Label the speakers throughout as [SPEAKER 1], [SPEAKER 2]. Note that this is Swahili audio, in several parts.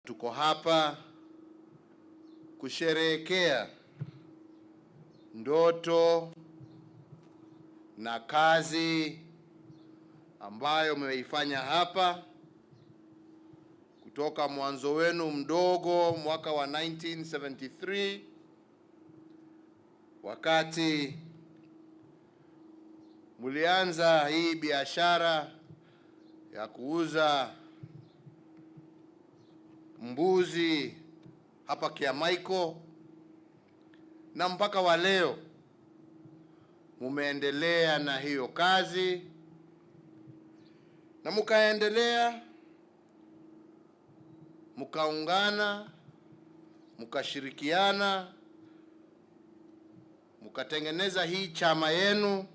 [SPEAKER 1] Tuko hapa kusherehekea ndoto na kazi ambayo mmeifanya hapa kutoka mwanzo wenu mdogo mwaka wa 1973, wakati mlianza hii biashara ya kuuza mbuzi hapa Kiamaiko, na mpaka wa leo mumeendelea na hiyo kazi na mukaendelea, mukaungana, mukashirikiana, mukatengeneza hii chama yenu,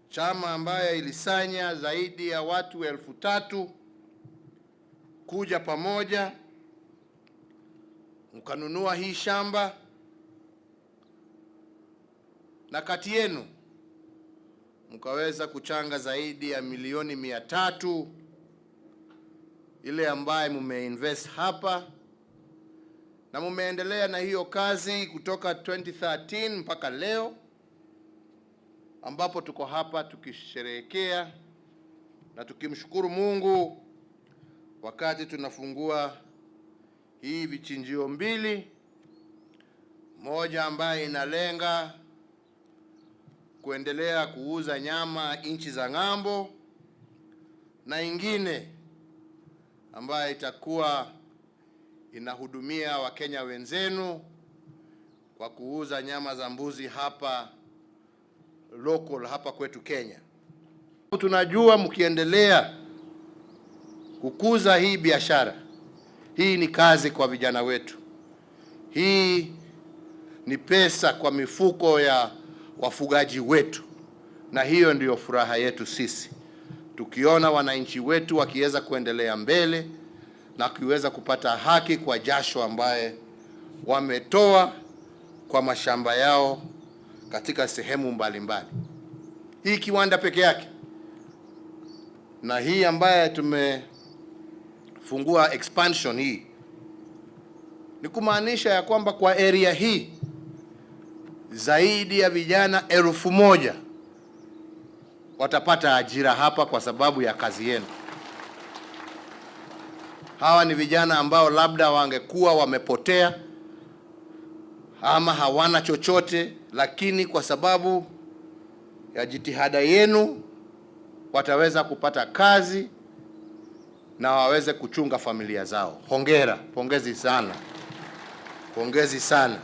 [SPEAKER 1] chama ambayo ilisanya zaidi ya watu 3,000 kuja pamoja, mkanunua hii shamba, na kati yenu mkaweza kuchanga zaidi ya milioni 300 ile ambaye mumeinvest hapa, na mumeendelea na hiyo kazi kutoka 2013 mpaka leo ambapo tuko hapa tukisherehekea na tukimshukuru Mungu wakati tunafungua hii vichinjio mbili, moja ambayo inalenga kuendelea kuuza nyama nchi za ng'ambo, na ingine ambayo itakuwa inahudumia Wakenya wenzenu kwa kuuza nyama za mbuzi hapa local, hapa kwetu Kenya. Tunajua mkiendelea kukuza hii biashara, hii ni kazi kwa vijana wetu, hii ni pesa kwa mifuko ya wafugaji wetu, na hiyo ndiyo furaha yetu sisi, tukiona wananchi wetu wakiweza kuendelea mbele na kuweza kupata haki kwa jasho ambaye wametoa kwa mashamba yao katika sehemu mbalimbali. Hii kiwanda peke yake na hii ambaye tumefungua expansion hii ni kumaanisha ya kwamba kwa area hii zaidi ya vijana 1,000 watapata ajira hapa kwa sababu ya kazi yenu. Hawa ni vijana ambao labda wangekuwa wamepotea ama hawana chochote, lakini kwa sababu ya jitihada yenu wataweza kupata kazi na waweze kuchunga familia zao. Hongera, pongezi sana, pongezi sana.